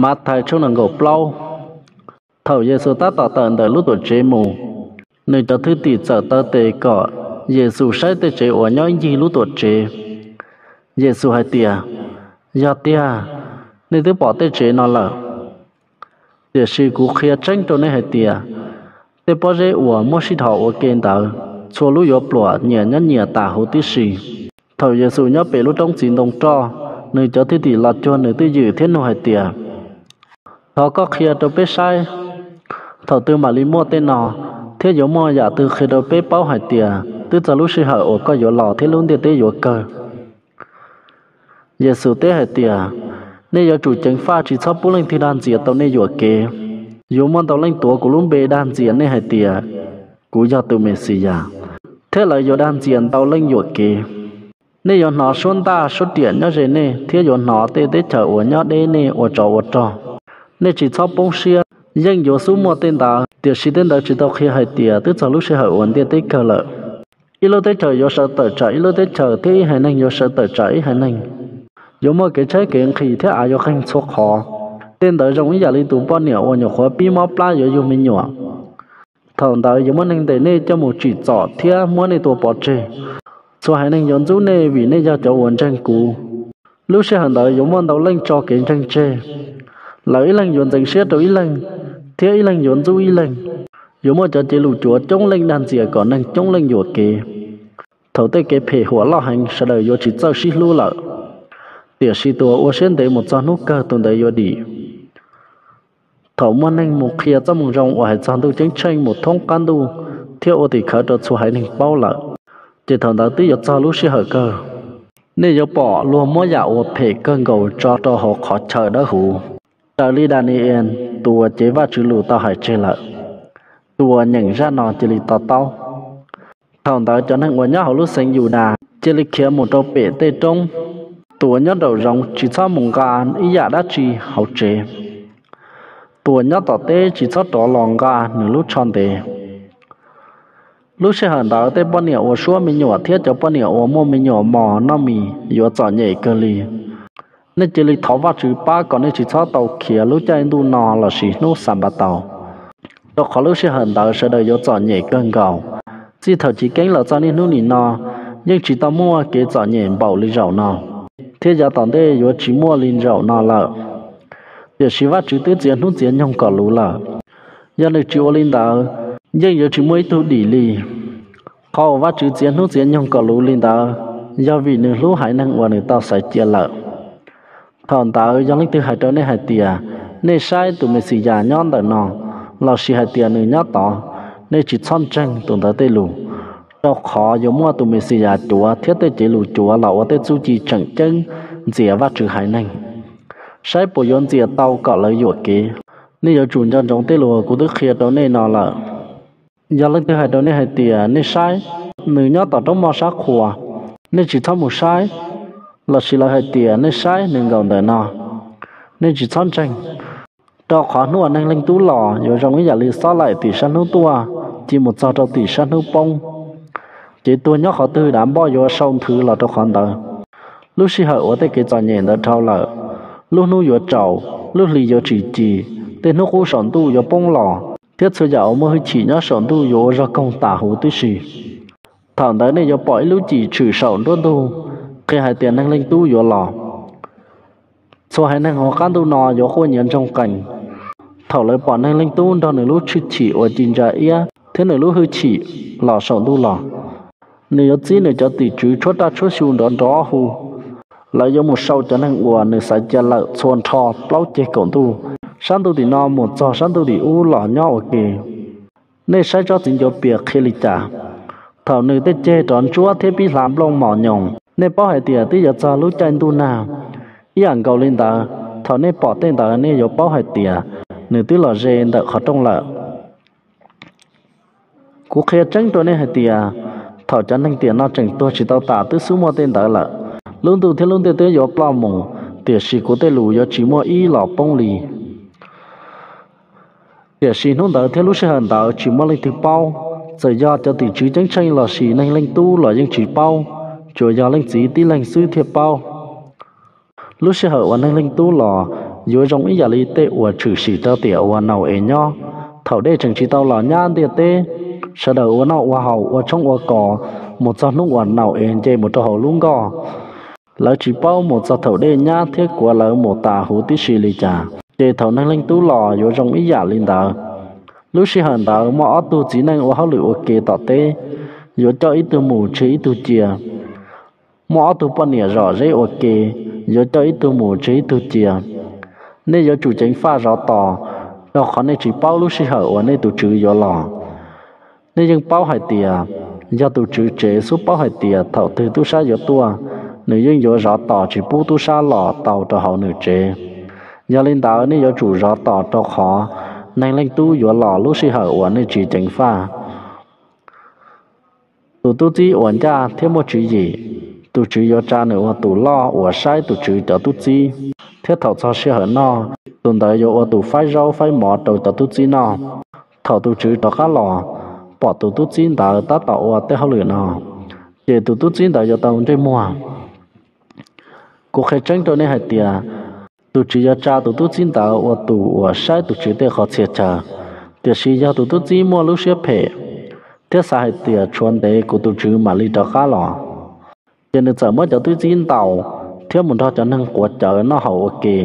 Mathais tshooj nees nkaum plaub. Thaum Yexus tab tom tawm ntawm lub tuam tsev mus, nws cov thwj tim txawm taw tes kom Yexus saib tej tsev uas nyob ib ncig lub tuam tsev. Yexus hais tias, Yog tiag, nej twb pom tej tsev no lawm. Tiam sis kuv qhia tseeb rau nej hais tias, tej pob zeb uas muab sib dhos ua ke ntawd, txhua lub yuav pluam nyias nyob nyias tas huv tib si. Thaum Yexus nyob pem lub roob txiv ntoo roj, nws cov thwj tim los cuag nws twj ywm thiab nug hais tias, Thov koj qhia rau peb saib, thaum twg mam li muaj tej no, thiab yuav muaj yam twg qhia rau peb paub hais tias twb txog lub sij hawm uas koj yuav los thiab lub ntiaj teb yuav kawg? Yexus teb hais tias, Nej yuav tsum ceev faj tsis txhob pub leej twg dag ntxias tau nej yuam kev. Yuav muaj ntau leej tuav kuv lub npe dag ntxias nej hais tias, Kuv yog tus Mexiyas, thiab lawv yuav dag ntxias ntau leej yuam kev. Nej yuav hnov suab ntaj suab riam nyob ze nej thiab yuav hnov tej teb chaws uas nyob deb nej ua tsov ua rog. Nej tsis txhob poob siab, yeej yuav xub muaj tej ntawd, tiam sis tej ntawd tsis tau qhia hais tias twb txog lub sij hawm uas ntiaj teb kawg lawm. Ib lub teb chaws yuav sawv tawm tsam ib lub teb chaws thiab ib haiv neeg yuav sawv tawm tsam ib haiv neeg. Yuav muaj kev tshaib kev nqhis thiab av yuav qeeg txhua qhov. Tej ntawd zoo ib yam li tus poj niam uas nyuam qhuav pib mob plab yuav yug me nyuam. Thaum ntawd yuav muaj neeg ntes nej coj mus tsim txom thiab muab nej tua pov tseg. Txhua haiv neeg yuav ntxub nej vim nej yog cov uas ntseeg kuv. Lub sij hawm ntawd yuav muaj ntau leej tso kev ntseeg tseg, lawv ib leeg yuav ntxeev siab rau ib leeg, thiab ib leeg yuav ntxub ib leeg. Yuav muaj cov cev lus cuav coob leej dag ntxias kom neeg coob leej yuam kev. Thaum tej kev phem huam loj heev sawv daws yuav tsis txawj sib hlub lawm, tiam sis tus uas ua siab ntev mus txog hnub kawg tus ntawd yuav dim. Thaum muaj neeg mus qhia txoj moo zoo uas hais txog Ntuj Ceeb Tsheej mus thoob qab ntuj thiab ua tim khawv rau txhua haiv neeg paub lawm, ces thaum ntawd twb yuav txog lub sij hawm kawg. Nej yuav pom luag muab yam uas phem kawg nkaus tso rau hauv qhov chaw dawb huv, raws li Daniyees tus uas cev Vajtswv lus tau hais tseg lawm. Tus uas nyeem zaj no cia li to taub. Thaum ntawd cov neeg uas nyob hauv lub xeev Yudas cia li khiav mus rau pem tej roob. Tus uas nyob nraum zoov tsis txhob mus nqa ib yam dab tsi hauv tsev. Tus uas nyob tom teb tsis txhob rov los nqa nws lub tsho ntev. Lub sij hawm ntawd tej poj niam uas suab me nyuam thiab cov poj niam uas muaj me nyuam mos noj mis yuav txom nyem kawg li. Nej cia li thov Vajtswv pab kom nej tsis txhob tau khiav lub caij ntuj no lossis hnub Xanpataus, rau qhov lub sij hawm ntawd sawv daws yuav txom nyem kawg nkaus. Txij thaum chiv keeb los txog niaj hnub nim no, yeej tsis tau muaj kev txom nyem npaum li zaum no, thiab yav tom ntej yuav tsis muaj li zaum no lawm. Tiam sis Vajtswv twb txiav hnub txiav nyoog kom luv lawm. Yog nws tsis ua li ntawd, yeej yuav tsis muaj ib tug dim li. Qhov uas Vajtswv txiav hnub txiav nyoog kom luv li ntawd, yog vim nws hlub haiv neeg uas nws tau xaiv cia lawm. Thaum ntawd yog leej twg hais rau nej hais tias, Nej saib, tus Mexiyas nyob ntawm no, lossis hais tias, Nws nyob tod, nej tsis txhob ntseeg tus ntawd tej lus, rau qhov yuav muaj tus Mexiyas cuav thiab tej cev lus cuav los ua tej txuj ci tseem ceeb ntxias Vajtswv haiv neeg, saib puas yuav ntxias tau kom lawv yuam kev. Nej yuav tsum nco ntsoov tej lus uas kuv twb qhia rau nej no lawm. Yog leej twg hais rau nej hais tias, Nej saib, nws nyob tom roob moj sab qhua, nej tsis txhob mus saib, lossis lawv hais tias, Nej saib, nws nkaum ntawm no, nej tsis txhob ntseeg. Rau qhov hnub uas Neeg Leej Tub los yuav zoo ib yam li xob laim tim sab hnub tuaj ci mus txog rau tim sab hnub poob. Ces tuag nyob qhov twg dav npoj yuav sau nthwv los rau qhov ntawd. Lub sij hawm uas tej kev txom nyem ntawd dhau lawm, lub hnub yuav tsaus, lub hli yuav tsis ci, tej hnub qub saum ntuj yuav poob los, thiab txhua yam uas muaj hwj chim nyob saum ntuj yuav ua zog koog tas huv tib si. Thaum ntawd nej yuav pom ib lub cim tshwm saum nruab ntug, qhia hais tias Neeg Leej Tub yuav los. Txhua haiv neeg hauv qab ntuj no yuav quaj nyiav ntsoog qees, thaum lawv pom Neeg Leej Tub nrog nws lub hwj chim uas ci ntsa iab thiab nws lub hwj chim los saum ntuj los. Nws yuav txib nws cov tim tswv tshuab raj tshuab xyu nrov nrov hu. Lawv yuav mus sau cov neeg uas nws xaiv cia lawm txhua nrho plaub ceg kaum ntuj, sab ntuj tim no mus txog sab ntuj tim ub los nyob ua ke. Nej saib tsob txiv ncuav pias qhia li cas? Thaum nws tej ceg rov ntsuab thiab pib hla nplooj mos nyoos, nej paub hais tias twb yuav txog lub caij ntuj nag. Ib yam nkaus li ntawd, thaum nej pom tej ntawd nej yuav paub hais tias nws twb los ze ntawm qhov rooj lawm. Kuv qhia tseeb rau nej hais tias, thaum cov neeg tiam no tseem tuag tsis tau tas twb xub muaj tej ntawd lawm. Lub ntuj thiab lub ntiaj teb yuav ploj mus, tiam sis kuv tej lus yuav tsis muaj ib los poob li. Tiam sis hnub ntawd thiab lub sij hawm ntawd tsis muaj leej twg paub, txawm yog cov tim tswv ceeb tsheej lossis Neeg Leej Tub los yeej tsis paub, tsuas yog Leej Txiv tib leeg xwb thiaj paub. Lub sij hawm uas Neeg Leej Tub los, yuav zoo ib yam li tej uas tshwm sim rau tiam uas Nau-es nyob. Thaum dej tseem tsis tau los nyab ntiaj teb, sawv daws ua noj ua haus, ua tshoob ua kos, mus txog hnub uas Nau-es nce mus rau hauv lub nkoj. Lawv tsis paub mus txog thaum dej nyab thiab kuav lawv mus tas huv tib si li cas. Ces thaum Neeg Leej Tub los yuav zoo ib yam li ntawd. Lub sij hawm ntawd muaj ob tug txiv neej ua hauj lwm ua ke tom teb, yuav coj ib tug mus tseg ib tug cia. Muaj ob tug poj niam zom zeb ua ke, yuav coj ib tug mus tseg ib tug cia. Nej yuav tsum ceev faj zov tos, rau qhov nej tsis paub lub sij hawm uas nej tus Tswv yuav los. Nej yeej paub hais tias, yog tus Tswv tsev xub paub hais tias thaum twg tub sab yuav tuaj, nws yeej yuav zov tos tsis pub tub sab los tau rau hauv nws tsev. Yog li ntawd nej yuav tsum zov tos, rau qhov Neeg Leej Tub yuav los lub sij hawm uas nej tsis ceev faj. Tus tub txib uas ncaj thiab muaj tswv yim, tus Tswv yuav tsa nws ua tus loj uas saib tus Tswv cov tub txib, thiab thaum txog sij hawm noj, tus ntawd yuav ua tus faib zaub faib mov rau cov tub txib noj. Thaum tus Tswv rov qab los, pom tus tub txib ntawd tab tom ua tej hauj lwm no, ces tus tub txib ntawd yuav tau ntsej muag. Kuv qhia tseeb rau nej hais tias, tus Tswv yuav tsa tus tub txib ntawd ua tus uas saib tus Tswv tej qhov txhia chaw. Tiam sis yog tus tub txib muaj lub siab phem thiab xav hais tias tshuav ntev kuv tus Tswv mam li rov qab los, ces nws txawm muab cov tub txib ntaus thiab mus nrog cov neeg quav cawv noj haus ua ke.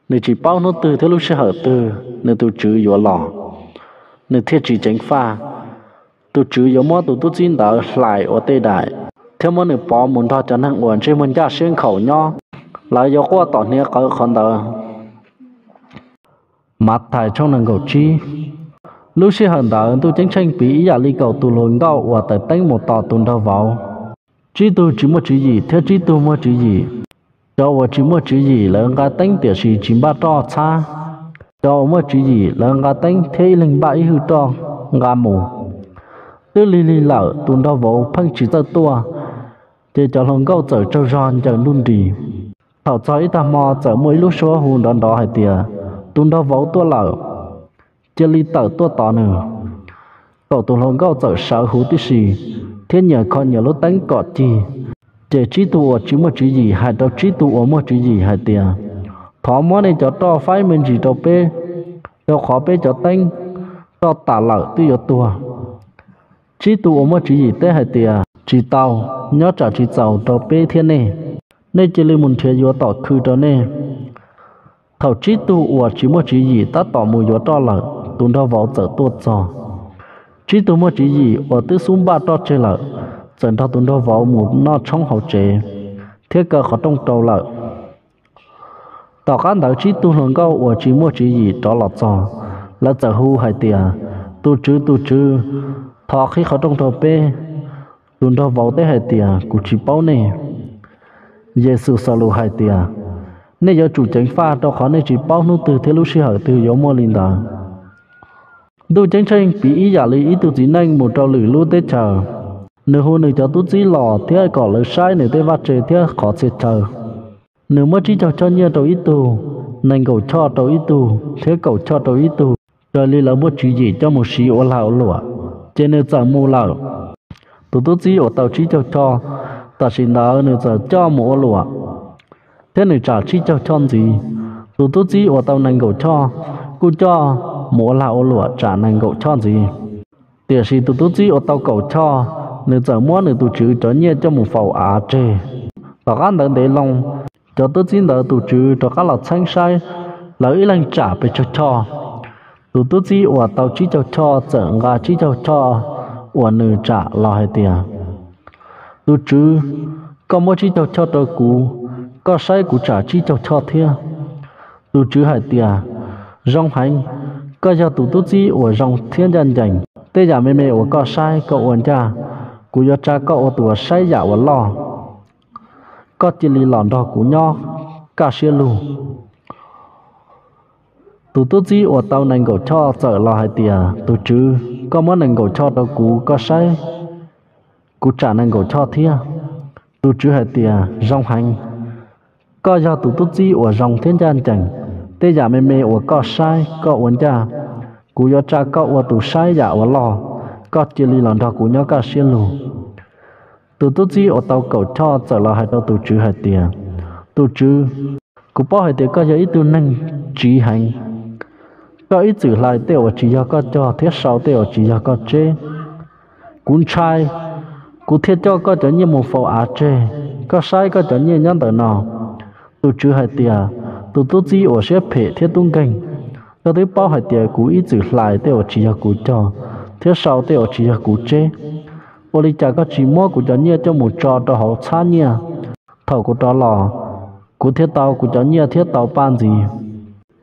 Nws tsis paub hnub twg thiab lub sij hawm twg nws tus Tswv yuav los, nws thiaj tsis ceev faj. Tus Tswv yuav muab tus tub txib ntawd hlais ua tej daim, thiab muab nws pov mus nrog cov neeg uas ntsej muag ncaj siab nkhaus nyob, lawv yuav quaj tom hniav qawv qhov ntawd. Mathais tshooj nees nkaum tsib. Lub sij hawm ntawd Ntuj Ceeb Tsheej piv ib yam li kaum tus hluas nkauj uas taws teeb mus tos tus nraug vauv. Tsib tug tsis muaj tswv yim thiab tsib tug muaj tswv yim. Cov uas tsis muaj tswv yim lawv nqa teeb tiam sis tsis npaj roj txhab. Cov uas muaj tswv yim lawv nqa teeb thiab ib leeg npaj ib hwj roj nqa mus. Twb lig lig lawm tus nraug vauv pheej tsis txawj tuaj, ces cov hluas nkauj txawm tsaug zog ncaws nruj nris. Thaum txog ib tag hmo txawm muaj ib lub suab hu nrov nrov hais tias, tus nraug vauv tuaj lawm, cia li tawm tuaj tos nws. Kaum tus hluas nkauj txawm sawv huv tib si, thiab nyias kho nyias lub teeb kom cig. Ces tsib tug uas tsis muaj tswv yim hais rau tsib tug uas muaj tswv yim hais tias, thov muab nej cov roj faib me ntsis rau peb, rau qhov peb cov teeb roj tas lawm twb yuav tuag. Tsib tug uas muaj tswv yim teb hais tias, tsis tau, nyob tsam tsis txaus rau peb thiab nej. Nej cia li mus nrhiav yuav tom khw rau nej. Thaum tsib tug uas tsis muaj tswv yim tab tom mus yuav roj lawm, tus nraug vauv txawm tuaj txog. Tsib tug muaj tswv yim uas twb xub npaj roj tseg lawm, txawm nrog tus nraug vauv mus noj tshoob hauv tsev, thiab kaw qhov rooj rau lawm. Tom qab ntawd tsib tug hluas nkauj uas tsis muaj tswv yim rov los txog, lawv txawm hu hais tias, tus tswv, tus tswv, thov qhib qhov rooj rau peb. Tus nraug vauv teb hais tias, kuv tsis paub nej. Yexus xaus lus hais tias, nej yuav tsum ceev faj rau qhov nej tsis paub hnub twg thiab lub sij hawm twg yuav muaj li ntawd. Ntuj Ceeb Tsheej piv ib yam li ib tug txiv neej mus rau lwm lub teb chaws. Nws hu nws cov tub txib los thiab kom lawv saib nws tej vaj tse thiab qhov txhia chaw. Nws muab tsib caug choj nyiaj rau ib tug, nees nkaum choj rau ib tug thiab kaum choj rau ib tug, raws li lawv muaj tswv yim coj mus siv ua lag ua luam, ces nws txawm mus lawm. Tus tub txib uas tau tsib caug choj, tam sim ntawd nws txawm coj mus ua luam, thiab nws tsam tsib caug choj ntxiv. Tus tub txib uas tau nees nkaum choj kuj coj mus ua lag ua luam tsam nees nkaum choj ntxiv. Tiam sis tus tub txib uas tau kaum choj, nws txawm muab nws tus tswv cov nyiaj coj mus faus av tseg. Tom qab ntawd ntev loo, cov tub txib ntawd tus tswv rov qab los txheeb saib lawv ib leeg tsam pes tsawg choj. Tus tub txib uas tau tsib caug choj txawm nqa tsib caug choj uas nws tsam los hais tias, tus tswv, koj muab tsib caug choj rau kuv, koj saib kuv tsam tsib caug choj thiab. Tus tswv hais tias, zoo heev, koj yog tus tub txib uas zoo thiab ncaj ncees. Tej yam me me uas koj saib koj ua ncaj, kuv yuav tsa koj ua tus uas saib yam uas loj. Koj cia li los nrog kuv nyob kaj siab lug. Tus tub txib uas tau nees nkaum choj txawm los hais tias, tus tswv, koj muab nees nkaum choj rau kuv, koj saib kuv tsam nees nkaum choj thiab. Tus tswv hais tias, zoo heev, koj yog tus tub txib uas zoo thiab ncaj ncees. Tej yam me me uas koj saib koj ua ncaj, kuv yuav tsa koj ua tus saib yam uas loj. Koj cia li los nrog kuv nyob kaj siab lug. Tus tub txib uas tau kaum choj txawm los hais rau tus tswv hais tias, tus tswv, Kuv paub hais tias koj yog ib tug neeg tsiv heev. Koj ib txwm hlais tej uas tsis yog koj cog thiab sau tej uas tsis yog koj tseb. Kuv ntshai, kuv thiaj coj koj cov nyiaj mus faus av tseg. Koj saib koj cov nyiaj nyob ntawm no. Tus tswv hais tias, tus tub txib uas siab phem thiab tub nkeeg, koj twb paub hais tias kuv ib txwm hlais tej uas tsis yog kuv cog thiab sau tej uas tsis yog kuv tseb. Ua li cas koj tsis muab kuv cov nyiaj coj mus tso rau hauv txhab nyiaj? Thaum kuv rov los, kuv thiaj tau kuv cov nyiaj thiab tau paj ntxiv.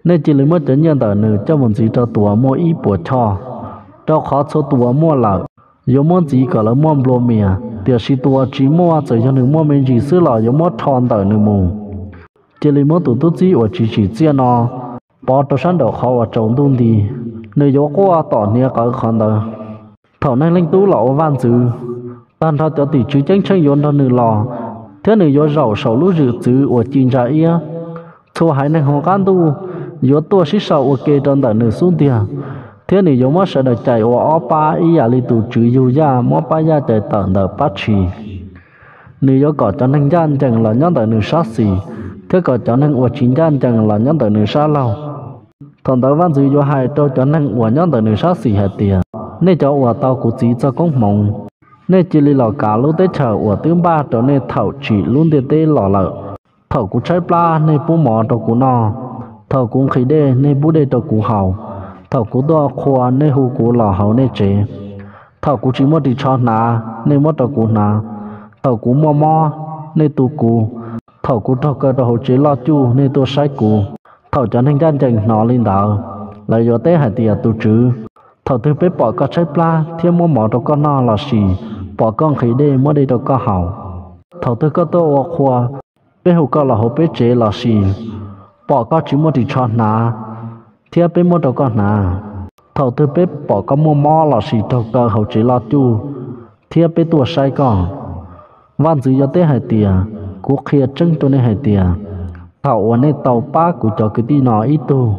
Nej cia li muab cov nyiaj ntawm nws coj mus ntxiv rau tus uas muaj ib puas choj, rau qhov txhua tus uas muaj lawm, yuav muab ntxiv kom lawv muaj nplua mias, tiam sis tus uas tsis muaj, txawm yog nws muaj me ntsis xwb los yuav muab rho ntawm nws mus. Cia li muab tus tub txib uas tsis tsim txiaj no pov rau sab nraum qhov uas tsaus ntuj nti, nws yuav quaj tom hniav qawv qhov ntawd. Thaum Neeg Leej Tub los ua vaj ntxwv, tag nrho cov tim tswv ceeb tsheej yuav nrog nws los, thiab nws yuav zaum saum lub zwm txwv uas ci ntsa iab. Txhua haiv neeg hauv qab ntuj yuav tuaj sib sau ua ke rau ntawm nws xub ntiag, thiab nws yuav muab sawv daws cais ua ob pab ib yam li tus tswv yug yaj muab pab yaj cais tawm ntawm pab tshis. Nws yuav kom cov neeg ncaj ncees los nyob ntawm nws sab xis, thiab kom cov neeg uas tsis ncaj ncees los nyob ntawm nws sab laug. Thaum ntawd vaj ntxwv yuav hais rau cov neeg uas nyob ntawm nws sab xis hais tias, nej cov uas tau kuv txiv txoj koob hmoov, nej cia li los kav lub teb chaws uas twb npaj rau nej thaum tsim lub ntiaj teb los lawm. Thaum kuv tshaib plab nej pub mov rau kuv noj, thaum kuv nqhis dej nej pub dej rau kuv haus, thaum kuv tuaj qhua nej hu kuv los hauv nej tsev. Thaum kuv tsis muaj ris tsho hnav nej muab rau kuv hnav, thaum kuv muaj mob nej tu kuv, thaum kuv raug kaw rau hauv tsev loj cuj nej tuaj saib kuv. Thaum cov neeg ncaj ncees hnov li ntawd, lawv yuav teb hais tias, tus tswv, thaum twg peb pom koj tshaib plab thiab muab mov rau koj noj lossis pom koj nqhis dej muab dej rau koj haus? Thaum twg koj tuaj ua qhua, peb hu koj los hauv peb tsev lossis pom koj tsis muaj ris tsho hnav thiab peb muab rau koj hnav? Thaum twg peb pom koj muaj mob lossis raug kaw hauv tsev loj cuj thiab peb tuaj saib koj? Vaj ntxwv yuav teb hais tias, kuv qhia tseeb rau nej hais tias, thaum uas nej tau pab kuv cov kwv tij no ib tug,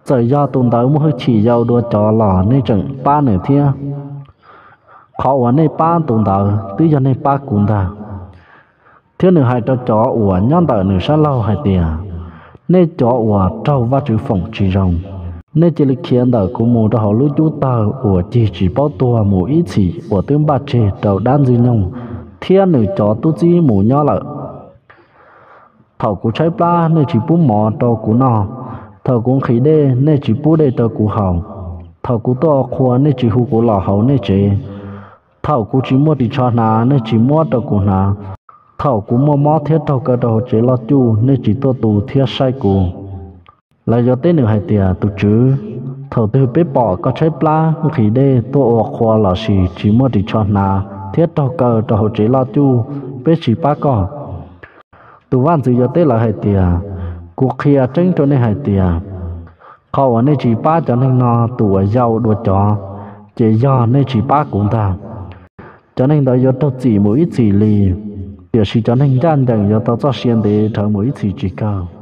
txawm yog tus ntawd muaj hwj chim yau dua cov los nej tseem pab nws thiab. Qhov uas nej pab tus ntawd twb yog nej pab kuv ntag. Thiab nws hais rau cov uas nyob ntawm nws sab laug hais tias, nej cov uas raug Vajtswv foom tsis zoo, nej cia li khiav ntawm kuv mus rau hauv lub cub tawg uas cig tsis paub tuag mus ib txhis uas twb npaj tseg rau dab Ntxwg Nyoog thiab nws cov tub txib mus nyob lawm. Thaum kuv tshaib plab nej tsis pub mov rau kuv noj, thaum kuv nqhis dej nej tsis pub dej rau kuv haus, thaum kuv tuaj qhua nej tsis hu kuv los hauv nej tsev, thaum kuv tsis muaj ris tsho hnav nej tsis muab rau kuv hnav, thaum kuv muaj mob thiab raug kaw rau hauv tsev loj cuj nej tsis tuaj tu thiab saib kuv. Lawv yuav teb nws hais tias, tus tswv, thaum twg peb pom koj tshaib plab nqhis dej tuaj ua qhua lossis tsis muaj ris tsho hnav thiab raug kaw rau hauv tsev loj cuj, peb tsis pab koj? Tus vaj ntxwv yuav teb lawv hais tias, kuv qhia tseeb rau nej hais tias, qhov uas nej tsis pab cov neeg no tus uas yau dua cov, ces yog nej tsis pab kuv ntag. Cov neeg ntawd yuav raug txim mus ib txhis li, tiam sis cov neeg ncaj ncees yuav tau txoj sia ntev dhawv mus ib txhis tsis kawg.